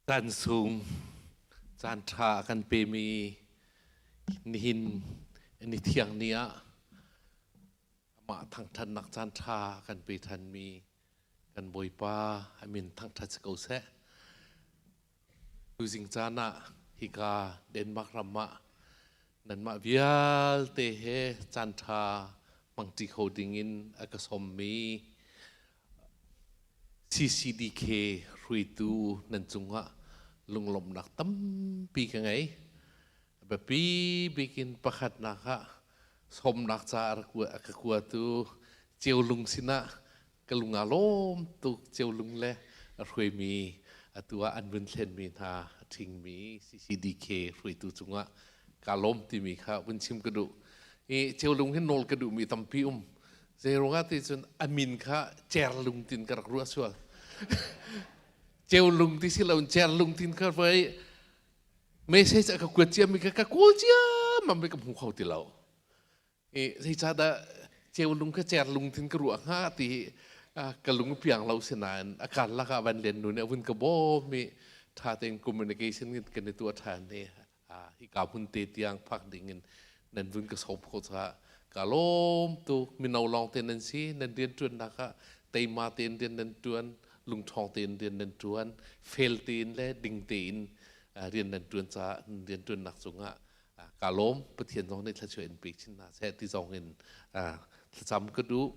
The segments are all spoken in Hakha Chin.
Caan sung caan ṭha a kan pemi nihin ni thiang ni ah amah thangṭhatnak caan ṭha a kan pe ṭhanmi kan Bawipa a min thangṭhat si ko seh. Tuzing caan ah hika Denmark ram ah nanmah vialte he caan ṭha hmangṭi kho dingin a ka sawmmi CCDK hruaitu nan cungah lunglawmhnak tampi ka ngei. A biapi bik in pakhatnak ah sawmnak ca a ka kuatu Ceulung sinah ka lung aa lawm tuk. Ceulung le a hruaimi atu ah an vun thlenmi hna a ṭhingmi CCDK hruaitu cungah kaa lawm timi kha vun chim ka duh. I Ceulung hi nawl ka duhmi tampi um. Zeiruangah ti cun a min kha Cerlung tin ka rak ruah sual. Ceulung ti si loin Cerlung tin ka voi message a ka kuat cia mi ka ka kawl cia mam ka hmu kho ti lo. I zeicahdah Ceulung kha Cerlung tin ka ruah hnga ti ka lung piang lo sinain a kar lakah van len nu nih a vun ka bawm i tha tein communication kan i tuah ṭhan i hika hmun te tiang phak ding in nan vun ka sawm kho caah ka lawm tuk. Mino lawng te nan si, nan rian ṭuannak ah teima tein rian nan ṭuan, lungṭhawng tein rian nan ṭuan, fel tein le ding tein rian nan ṭuan caah nan rian ṭuannak cungah ka lawm. Pathian zong nih thluachuah in pek chin hna seh ti zong in thlacam ka duh.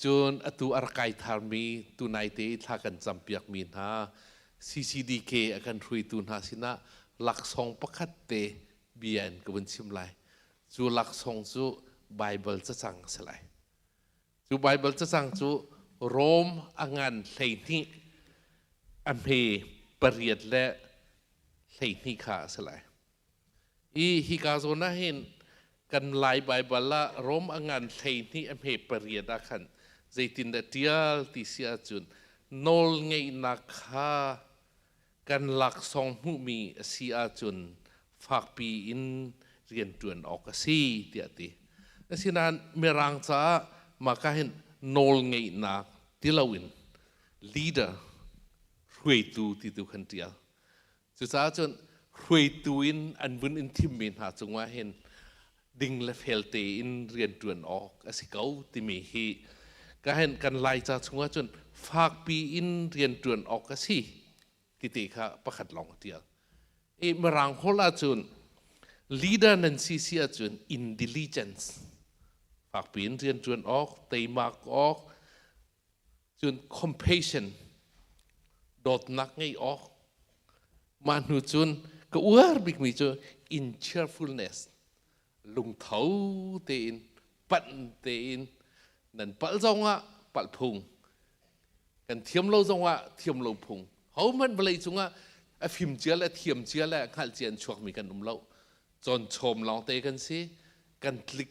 Cun atu a rak kai tharmi, tunai te i thla kan campiakmi hna CCDK a kan hruaitu hna sinah laksawng pakhat te bia in ka vun chim lai. Cu laksawng cu Baibal cacang a si lai. Cu Baibal cacang cu Rom a ngan 12 a hme pariat le 12 kha a si lai. I hika zawn ah hin kan Lai Baibal ah Rom a ngan 12 a hme pariat ah khan zeitindah ṭial ti si ahcun nawlngeihnak kha kan laksawng hmuhmi a si ahcun fakpi in rianṭuan awk a si tiah a ti. Asinain Mirang caah mah ka hin nawlngeihnak ti loin leader, hruaitu ti tu khan ṭial. Cucaah cun hruaitu in an vun in thimmi hna cungah hin ding le fel tein rianṭuan awk a si ko timi hi ka hen kan Laica chungah cun fakpi in rianṭuan awk a si ti te kha pakhat lawng a ṭial. I Mirang holh ahcun leader nan si si ahcun in diligence, fakpi in rianṭuan awk, teimak awk, cun compassion, dawtnak ngeih awk, mah hnu cun ka uar bikmi cu in cheerfulness, lungtho tein, panh tein, nan palh zongah palh phung, kan thiam lo zongah thiam lo phung. Hohmanh vawlei cungah a fim cia le thiam cia le hngalh cia in chuakmi kan um lo. Cawn chawm lawng te kan si. Kan tlik,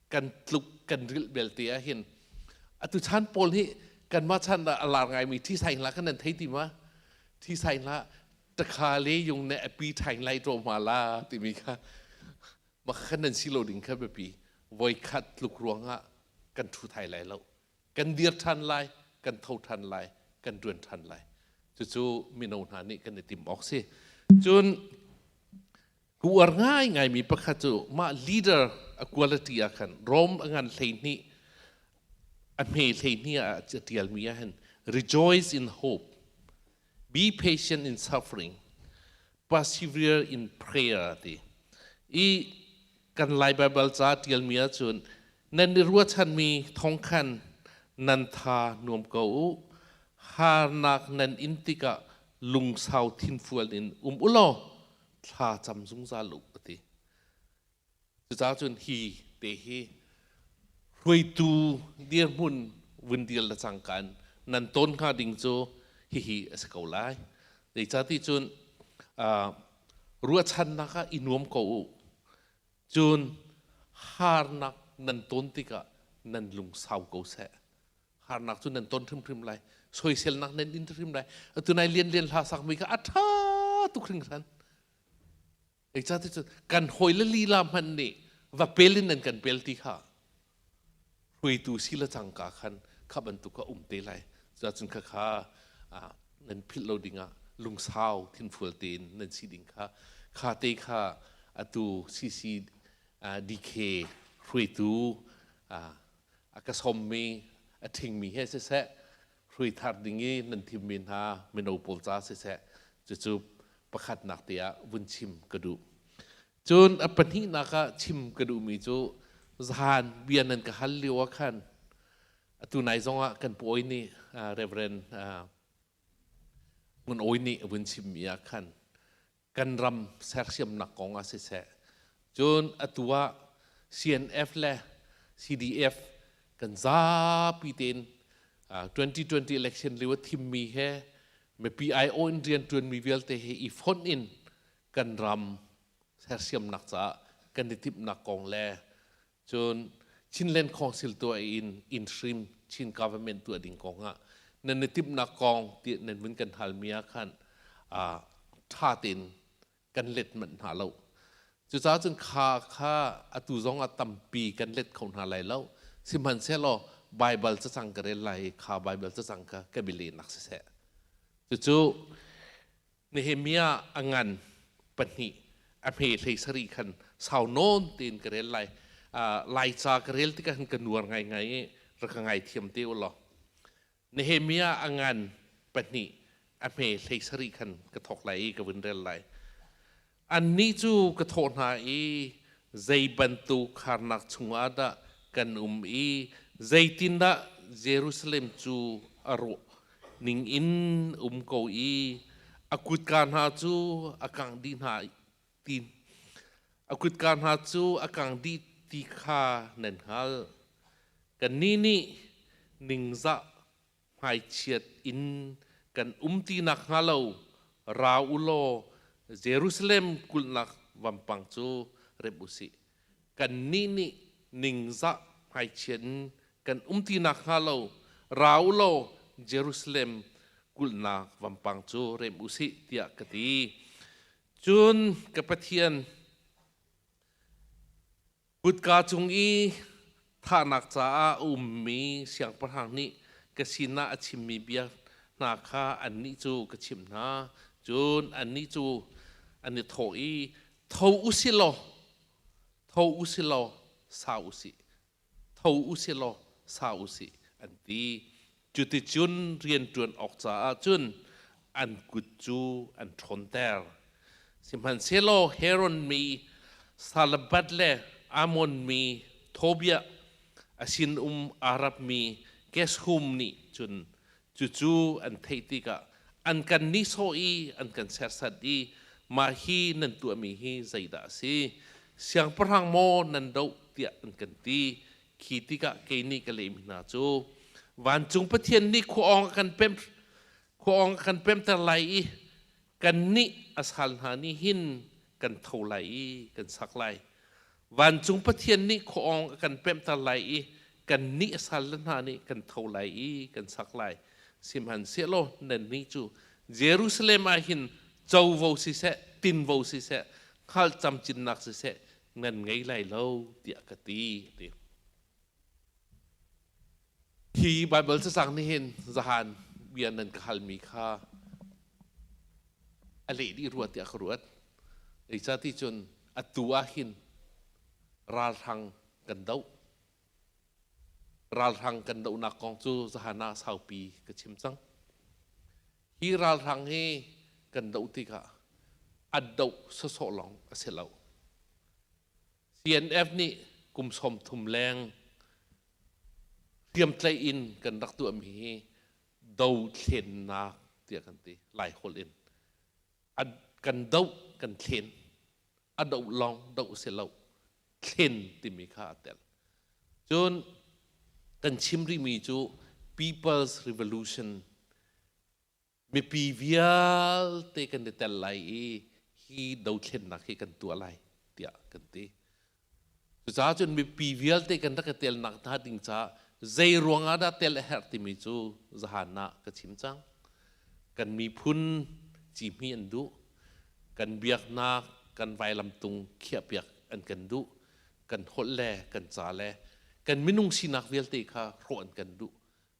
kan tluk, kan rilh belte ah hin atu chan pawl hi kanmah chan ah a lar ngaimi thi sai hla kan nan thei ti ma? Thi sai hla takha le yung ne api thaing lai to ma la timi kha ma khan nan si lo ding kha biapi. Voi khat tluk ruangah kan thu thai lai lo, kan dir than lai, kan tho than lai, kan tuan than lai. Cucu mino hna nih kan i tim awk si. Cun Ka uar ngaingaimi pakhat cu mah leader a quality ah khan Rome a ngan 12 a hme 12 ah a ṭialmi ah hin rejoice in hope, be patient in suffering, persevere in prayer a ti. I kan Lai Baibal ca ṭialmi ahcun nan i ruahchanmi thong khan nan tha nuam ko u, harnak nan in tikah lungsau thinfual in um u law thla cam zungzal u a ti. Cucaah cun hi te hi hruaitu dirhmun vun dir le cangka in nan tawn hnga ding cu hihi a si ko lai. Zeicahti cun ruahchannak ah i nuam ko u. Cun harnak nan tawn tikah nan lungsau ko seh. Harnak cu nan ton hrimhrim lai, soiselnak nan in hrimhrim lai. Atu nai lian lian hla sak mi kha a ṭha tuk hringhran. Zeicahti cun kan hawi le lila hmanh nih va pel in nan kan pel ti kha hruaitu si le cangka khan kha bantuk kha um te lai. Cuahcun kha kha nan philh lo dingah Lungsau thinfual tein nan si ding kha kha te kha atu CCDK hruaitu a ka sawmmi a ṭhingmi he siseh, hruai thar ding i nan thimmi hna mino pawl ca siseh, cucu pakhatnak te ah vun chim ka duh. Cun a pahnihnak ah chim ka duhmi cu zahan bia nan ka hal lio ah khan atu nai zong ah kan pawi nih Reverend Ngun Awi nih a vun chimmi ah khan kan ram sersiamnak kong ah siseh, cun atu ah CNF le CDF kan zapi tein 2020 election lio a thimmi he, mipi aiawh in rianṭuanmi vialte he i fonh in kan ram sersiamnak caah kan i timhnak kong le cun Chinland Council tuah in interim Chin government tuah ding kong ah nan i timhnak kong ti nan vun kan halmi ah khan ṭha tein kan let manh hna lo. Cucaah cun kha kha atu zong ah tampi kan let kho hna lai lo. Sihmanhsehlaw Baibal cacang ka rel lai i kha Baibal cacang kha ka bialehnak siseh. Cucu Nehemiah a ngan pahnih a hme hlei sarih khan sau nawn tein ka rel lai. Laica ka rel tikah khan ka nuar ngaingai i rak ka ngaithiam te u law. Nehemiah a ngan pahnih a hme hlei sarih khan ka thawk lai i ka vun rel lai. Annih cu ka thawh hna i zei bantuk harnak chungah dah kan um i zeitindah Jerusalem cu a rawh ning in um ko i a kutka hna cu a kangh dih hna ti a kutka hna cu a kang dih ti kha nan hngalh. Kannih nih ningzah hmaichiat in kan um ti nakhnga lo ra u law Jerusalem kulhnak vampang cu rep u sih. Kannih nih ningzah hmaichiat in kan um ti nakhnga lo ra u law Jerusalem kulhnak vampang cu rem u sih tiah ka ti. Cun ka Pathian, Kutka cung i thahnak caah a ummi siangpahrang nih ka sinah a chimmi bia hna kha annih cu ka chimh hna. Cun annih cu an i thawh i, Tho u si law, tho u si law, sa u sih, tho u si law, sa u sih, an ti. Cuticun rianṭuan awk caah cun an kut cu an ṭhawnter. Sihmanhsehlaw Heron mi Salabat le Ammon mi Tobiah, a sinum Arab mi Geshum nih cun cucu an theih tikah an kan nihsawh i an kan serhsat i, "Mah hi nan tuahmi hi zeidah a si? Siangpahrang maw nan doh?" tiah an kan ti. Khi tikah kei nih ka lehmi hna cu, vancung Pathian nih khua-awng a kan pem khua-awng a kan pemter lai i kannih a sal hna nih hin kan tho lai i kan sak lai. Vancung Pathian nih khua-awng a kan pemter lai i kannih a sal hna nih kan tho lai i kan sak lai. Sihmanhsehlaw nannih cu Jerusalem ah hin covo siseh, tinvo siseh, hngalh camcinnak siseh nan ngei lai lo tiah ka ti. Ti. Hi Baibal cacang nih hin zahan bia nan ka halmi kha a leh dih rua tiah ka ruat. Zeicahti cun atu ah hin ralhrang kan doh. Ralhrang kan dohnak kong cu zahan ah saupi ka chim cang. Hi ralhrang hi kan doh tikah a doh sawsawh lawng a si lo. CNF nih kum 30 leng hriamtlaih in kan rak tuahmi hi dothlennak tiah kan ti, Laiholh in. Kan doh, kan thlen. A doh lawng doh si lo, thlen timi kha a tel. Cun kan chim rihmi cu People's Revolution, mipi vialte kan i tel lai i hi dothlennak hi kan tuah lai tiah kan ti. Cucaah cun mipi vialte kan rak i telnak hna ding caah zei ruang ah dah tel a herh timi cu zahan ah ka chim cang. Kan miphun cihmih an duh, kan biaknak, kan vailamtung khiahpiak an kan duh, kan holh le kan ca le kan minung sinak vialte kha hrawh an kan duh.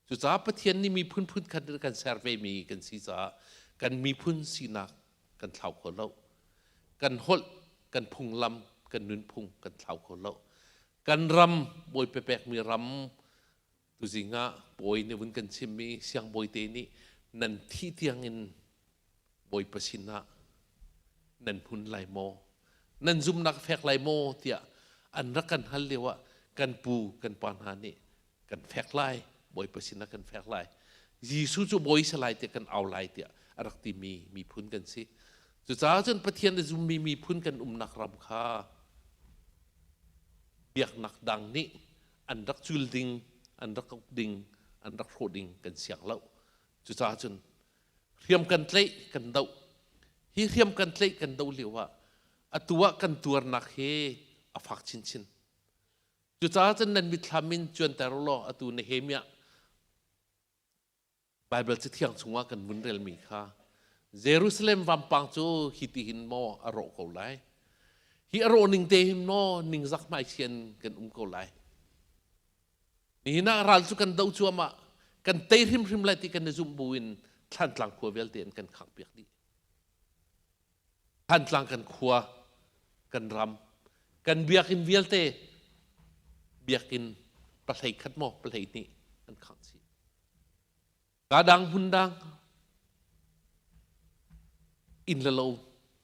Cucaah Pathian nih miphun phun khat in kan ser vemi kan si caah Kan miphun sinak kan thlau kho lo. Kan holh, kan phunglam, kan nunphung kan thlau kho lo. Kan ram, Bawipa pekmi ram, tuzing ah bawi nih vun kan chimmi siangbawi te nih nan thih tiangin Bawipa sinah nan hun lai maw? Nan zumnak fek lai maw? tiah an rak kan hal lio ah kan pu kan pa hna nih kan fek lai, Bawipa sinah kan fek lai. Jesuh cu bawi si lai tiah kan au lai tiah a rak timi miphun kan si. Cucaah cun Pathian a zummi miphun kan umnak ram kha biaknak dang nih an rak cul ding, an rak uk ding, an rak hrawh ding kan siang lo. Cucaah cun hriam kan tlaih kan doh. Hi hriam kan tlaih kan doh lio ah atu ah kan tuarnak hi a fak chinchin. Cucaah cun nan mitthlam in cuanter law atu Nehemiah Baibal Cathiang chungah kan vun relmi kha Jerusalem vampang cu hi ti hin maw a rawh ko lai? Hi a rawh ning te hin maw ningzak hmaichian kan um ko lai? Nihin ah ral cu kan doh cuahmah, kan tei hrimhrim lai ti kan i zumh buin Thlantlang khua vialte an kan khangpiak dih. Thantlang kan khua, kan ram, kan biakinn vialte biakinn pahlei khat maw pahlei hnih an khangh chih. Ka dang hmun dang inn le lo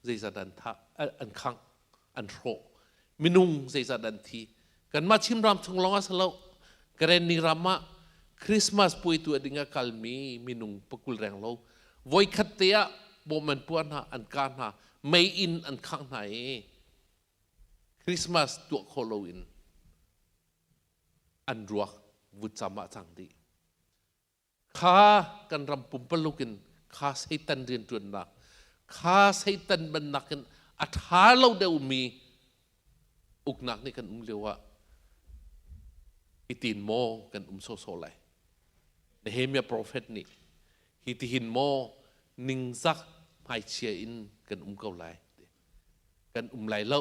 zeizat an thah an khangh an hrawh minung zeizat an thi kanmah Chinram chung lawng ah si lo Karenni ram ah Christmas puai tuah ding a kalmi minung pakul reng lo voikhat te ah bawm an puah hna an kah hna mei in an khangh hna i Christmas tuah khawh loin an ruak vutcam ah cang dih. Kha kan ram pumpaluk in kha Satan rianṭuannak, kha Satan bannak in a ṭha lo deuhmi uknak nih kan um lio ah hitin maw kan um sawsawh lai? Nehemiah profet nih hitihin maw ningzak hmaichia in kan um ko lai? Kan um lai lo.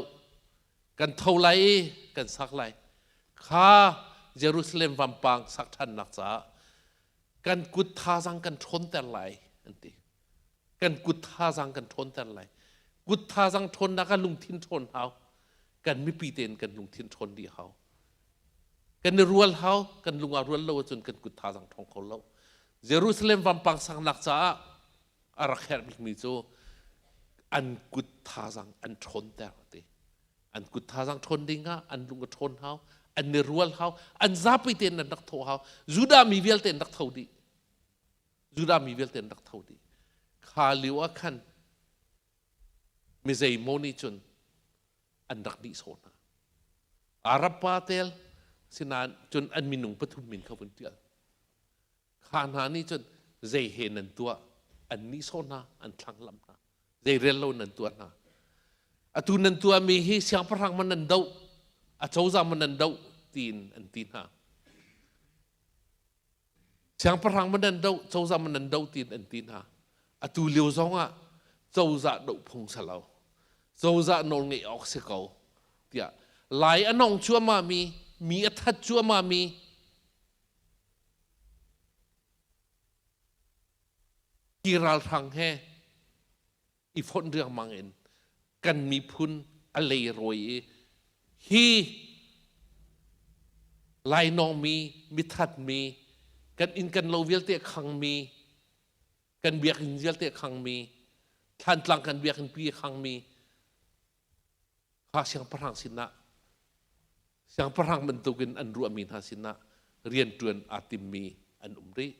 Kan tho lai i kan sak lai. Kha Jerusalem vampang sak ṭhannak caah kan kut thazaang kan ṭhawnter lai an ti. Kan kut thazaang kan ṭhawnter lai. Kut thazaang ṭhawnnak ah lungthin ṭhawn hau. Kan mipi tein kan lungthin ṭhawn dih hau. Kan i rual hau, kan lung aa rual lo ahcun kan kut thazaang ṭhawng kho lo. Jerusalem vampang saknak caah a rak herh bikmi cu an kut thazaang an ṭhawnter ti. An kut thazaang ṭhawn ding ah an lung a ṭhawn hau, an i rual hau, an zapi tein an rak tho hau. Judah mi vialte an rak tho dih. Judah mi vialte an rak tho dih. Kha lio ah khan mi zeimaw nih cun an rak nihsawh hna. Arab pa tel sinain cun an minung pathum min kha vun ṭial. Kha hna nih cun zei he nan tuah an nihsawh hna, an thlanglamh hna. Zei rel lo nan tuah hna. Atu nan tuahmi hi siangpahrang man nan doh, a cozah man nan doh tiin an ti hna. Siangpahrang man nan doh, cozah man nan doh tiin an ti hna. Atu lio zong ah cozah doh phung si lo. Cozah nawl ngeih awk si ko tiah lai a nong cuahmah mi, mi a that cuahmah mi Hi ralhrang he i fonh riangmang in kan miphun a leirawi i hi lainawngmi, mithatmi, kan inn kan lo vialte a khangmi, kan biakinn vialte a khangmi, Thlantlang kan biakinn pi a khangmi, kha siangpahrang sinah siangpahrang bantukin an ruahmi hna sinah rianṭuan aa timmi an um rih.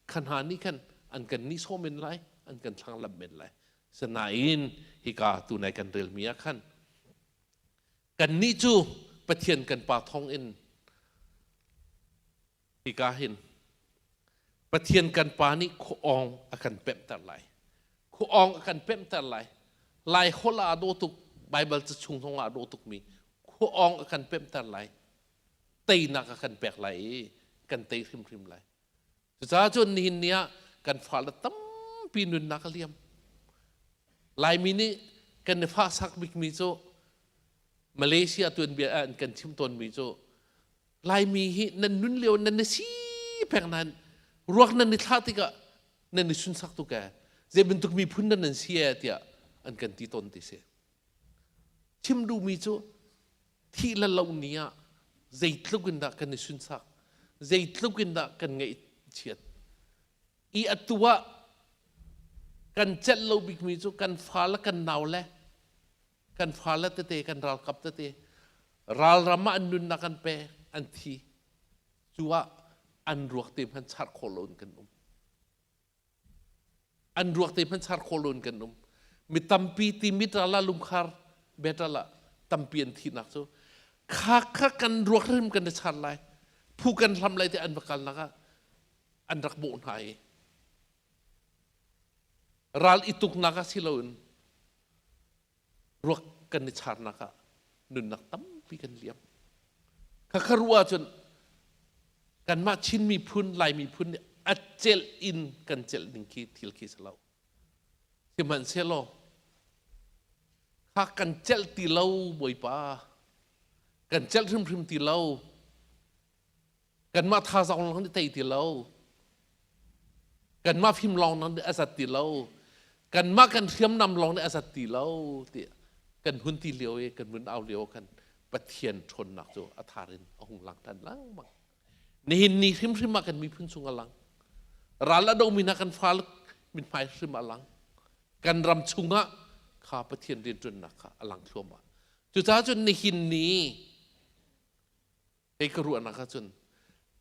Kha hna nih khan an kan nihsawh men lai, an kan thlanglamh men lai. Sinain hika tunai kan relmi ah khan kannih cu Pathian kan Pa thawngin hika hin Pathian kan Pa nih khua-awng a kan pemhter lai. Khua-awng a kan pemhter lai. Lai holh ah a dawh tuk, Baibal ca chung zong ah a dawh tukmi khua-awng a kan pemhter lai. Teinak a kan pek lai i kan tei hrimhrim lai. Cucaah cun nihin ni ah kan fale tampi nunnak a liam. Laimi nih kan i fahsak bikmi cu Malaysia tuanbia ah an kan chim tawnmi cu Laimi hi nan nun lio nan i si peng nain ruak nan i thlah tikah nan i sunsak tuk ee. Zei bantuk miphun dah nan si ee tiah an kan ti tawn ti si. Chim duhmi cu thih le lo ni ah zeitluk in dah kan i sunsak, zeitluk in dah kan ngaihchiat. I atu ah kan celh lo bikmi cu kan fa le kan nau le kan fale tete kan ralkap tete ralram ah an nunnak an pe an thi cu ah an ruak te hmanh char khawh lo in kan um an ruak te hmanh char khawh lo in kan um mi tampi timit ral ah lungkhar betal ah tampi an thihnak cu kha kha kan ruak hrim kan i char lai phu kan hlam lai te an va kalnak ah an rak bawh hna i ral i tuknak ah si loin ruak kan i charnak ah nunnak tampi kan liam. Khakha ruah ahcun kanmah Chin miphun, Lai miphun nih a celh in kan celh ding khi thil khi si lo. Sihmanhsehlaw kha kan celh ti lo Bawipa, kan celh hrimhrim ti lo. Kanmah thazaang lawng nih tei ti lo. Kanmah fim lawng nih a zat ti lo. Kanmah kan hriamnam lawng nih a zat ti lo ti kan hun ti lio i kan vun au lio khan Pathian ṭhawnnak cu a thar in a hung lang ṭhan lengmang. Nihin ni hrimhrim ah kan miphun chung a lang. Ral a domi hna kan fal mithmai hrim a lang. Kan ram chungah kha Pathian rianṭuannak kha a lang thluahmah. Cucaah cun nihin ni Kei ka ruahnak ahcun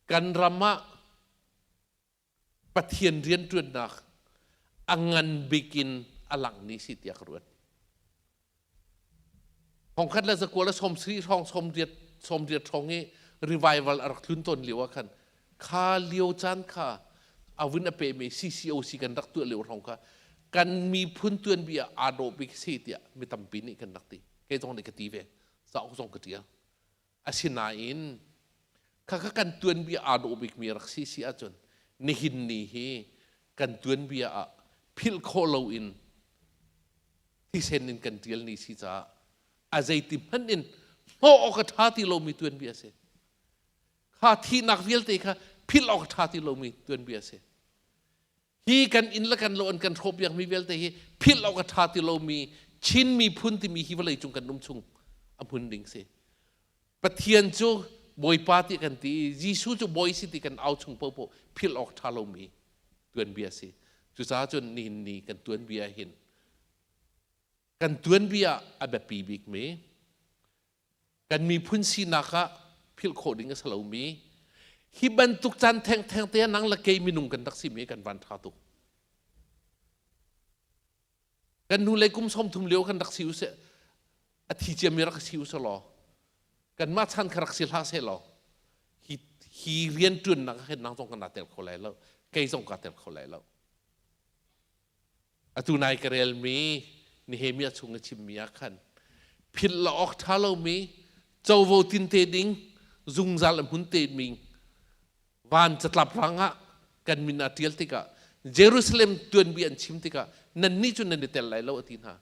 kan ram ah Pathian rianṭuannak a ngan bik in a lang ni si tiah ka ruat. Thongkhat le zakua le 70 hrawng 80 hrawng i revival a rak tlun tawn lio ah khan kha lio caan kha a vun a pehmi CCOC kan rak tuah lio hrawng kha kan miphun tuanbia aa dawh bik si tiah mi tampi nih kan rak ti. Kei zong nih ka ti ve. Cauk zong ka ṭial. Asinain khakha kan tuanbia aa dawh bikmi rak si si ahcun nihin ni hi kan tuanbia ah philh khawh loin thisen in kan ṭial ni si caah a zeiti hmanh in hnawh awk a ṭha ti lomi tuanbia a si. Kha thihnak vialte kha philh awk a ṭha ti lomi tuanbia a si. Hi kan inn le kan lo an kan hrawhpiakmi vialte hi philh awk a ṭha ti lomi Chin miphun timi hi vawlei cung kan um chung a hmun ding si. Pathian cu Bawipa ti kan ti i Jesuh cu Bawi si ti kan au chung paohpaoh philh awk ṭha lomi tuanbia si. Cucaah cun nihin ni kan tuanbia hin kan tuanbia a biapi bikmi kan miphun sinak ah philh khawh ding a si lomi hi bantuk caan thengtheng te nang le kei minung kan rak simi kan van ṭha tuk. Kan hnulei kum 30 lio kan rak si usih a thi ciami rak si usih law kanmah chan kha rak si hlah seh law hi hi rian ṭuannak ah hin nang zong kan aa tel kho lai lo kei zong kaa tel kho lai lo. Atu nai ka relmi Nehemiah chung i chimmi ah khan philh lo awk ṭha lomi covo tinte ding zungzal a hmun te mi van catlap rang ah kan min aa ṭial tikah Jerusalem tuanbia an chim tikah nannih cu nan i tel lai lo a ti hna.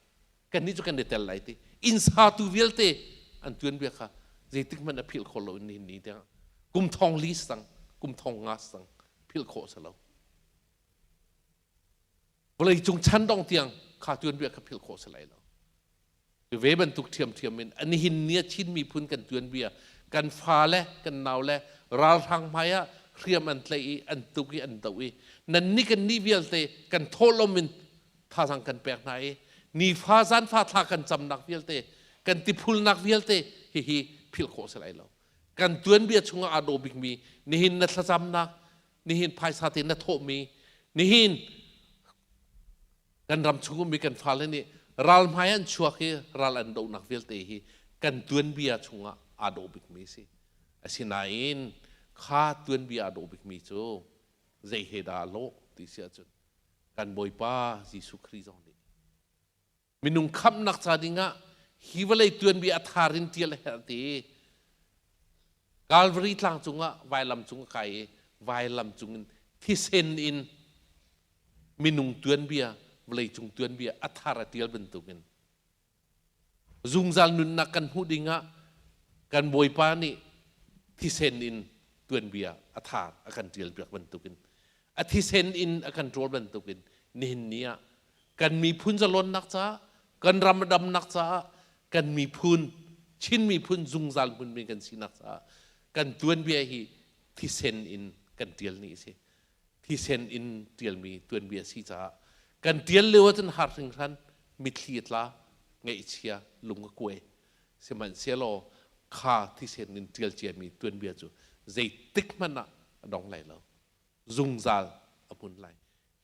Kannih cu kan i tel lai ti. Inn satu vialte an tuanbia kha zeitik hmanh a philh khawh lo in nihin ni tiang kum thong li sang kum thong nga sang philh khawh si lo. Vawleicung chan dong tiang kha tuanbia kha philh khawh si lai lo. Cu ve bantuk ṭhiamṭhiam in a nihin ni a Chin miphun kan tuanbia kan fa le kan nau le ralhrang hmai ah hriam an tlaih i an tuk i an doh i nan ni kan ni vialte kan thawhlawm in thazaang kan pek hna i nifa zanfa thla kan camnak vialte kan tiphulnak vialte hihi philh khawh si lai lo. Kan tuanbia chungah aa daw bikmi nihin na thlacamnak nihin phaisa te na thawhmi nihin kan ram chung ummi kan fale nih ral hmai an chuak i ral an dohnak vialte hi kan tuanbia chungah aa dawh bikmi si. Asinain kha tuanbia aa dawh bikmi cu zei he dah lawh ti si ahcun kan Bawipa Jesuh Khrih zong nih minung khamhnak ca dingah hi vawlei tuanbia a thar in ṭial a herh ti i Calvary tlang cungah vailam cung a kai i vailam cungin thisen in minung tuanbia vawleicung tuanbia a thar a ṭial bantukin zungzal nunnak kan hmuh dingah kan Bawipa nih thisen in tuanbia a thar a kan ṭial piak bantukin a thisen in a kan ṭawl bantukin nihin ni ah. Kan miphun zalonnak caah, kan ram damnak caah, kan miphun, Chin miphun zungzal hmunmi kan sinak caah kan tuanbia hi thisen in kan tial ni a si. Thisen in tialmi tuanbia si caah kan tial lio ahcun har hringhran mitthli a tla, ngaihchia, lung a kuai. Sihmanhsehlaw kha thisen in tial ciami tuanbia cu zeitik hmanh ah a dong lai lo. Zungzal a hmun lai.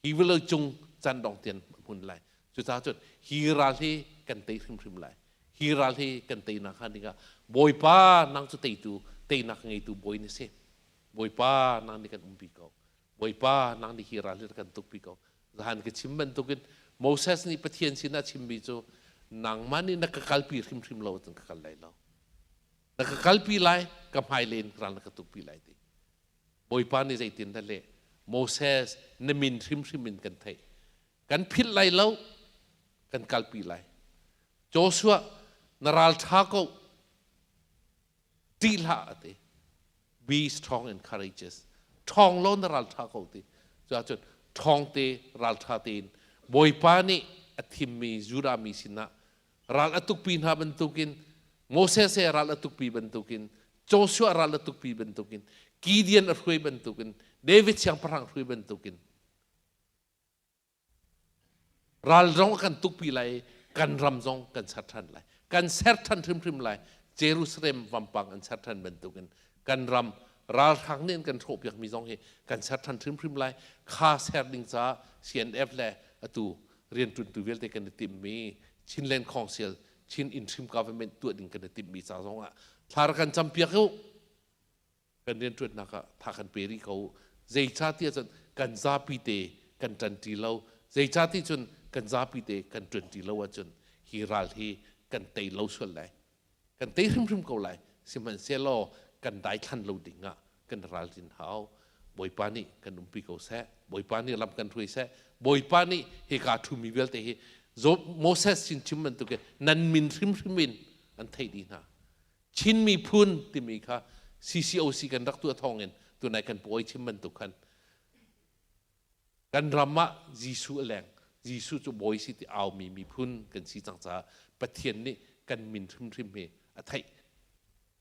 Hi vawlei cung can dong tian a hmun lai. Cucaah cun hi ral hi kan tei hrimhrim lai. Hi ral hi kan teinak hnga dingah Bawipa nang cu teitu, teinak ngeitu bawi na si. Bawipa nang nih kan umpi ko. Bawipa nang nih hi ral hi kan tukpi ko. Zahan ka chim bantukin Moses nih Pathian sinah chimmi cu nangmah nih na ka kalpi hrimhrim lo cun ka kal lai lo. Na ka kalpi lai, ka hmailei in ral na ka tukpi lai ti. Bawipa nih zeitin dah leh? Moses na min hrimhrim in kan theih. Kan philh lai lo, kan kalpi lai. Joshua na ral ṭha ko, ṭih hlah a ti. Be strong and courageous. Ṭhawng law na ral ṭha ko ti. Cuahcun ṭhawng te, ral ṭha tein Bawipa nih a thimmi Judah mi sinah ral a tukpi hna bantukin Moses he ral a tukpi bantukin Joshua ral a tukpi bantukin Gideon a hruai bantukin David siangpahrang hruai bantukin Ral zong a kan tukpi lai i kan ram zong kan ser ṭhan lai. Kan ser ṭhan hrimhrim lai. Jerusalem vampang an ser ṭhan bantukin kan ram ralhrang nih an kan hrawhpiakmi zong hi kan ser ṭhan hrimhrim lai. Kha ser ding caah CNF le atu rianṭuantu vialte kan i timhmi Chinland Council, Chin Interim Government tuah ding kan i timhmi ca zong ah thla rak kan campiak u. Kan rianṭuannak ah tha kan pe rih ko. Zeicahtiah cun kan zapi te kan ṭanṭi lo. Zeicahti cun kan zapi te kan ṭuanṭi lo ahcun hi ral hi kan tei lo sual lai. Kan tei hrimhrim ko lai. Sihmanhsehlaw kan daithlan lo ding ah kan ralrin hau. Bawipa nih kan umpi ko seh. Bawipa nih lam kan hruai seh. Bawipa nih hika ṭhumi vialte hi Moses sin chim bantukin nan min hrimhrim in an theih dih hna. Chin miphun timi kha CCOC kan rak tuah thawngin tunai kan pawi chim bantuk khan kan ram ah Jesuh a leng. Jesuh cu bawi si ti aumi miphun kan si cang caah Pathian nih kan min hrimhrim hi a theih.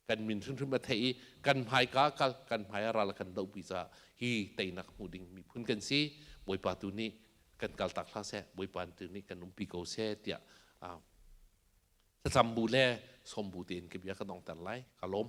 Kan min hrimhrim a theih i kan hmaika kal kan hmai ah ral a kan dohpi caah hi teinak hmu ding miphun kan si. Bawipa tu nih kan kaltak hlah seh, Bawipa tu nih kan umpi ko seh tiah thlacam bu le sawm bu tein ka bia ka dongter lai. Ka lawm.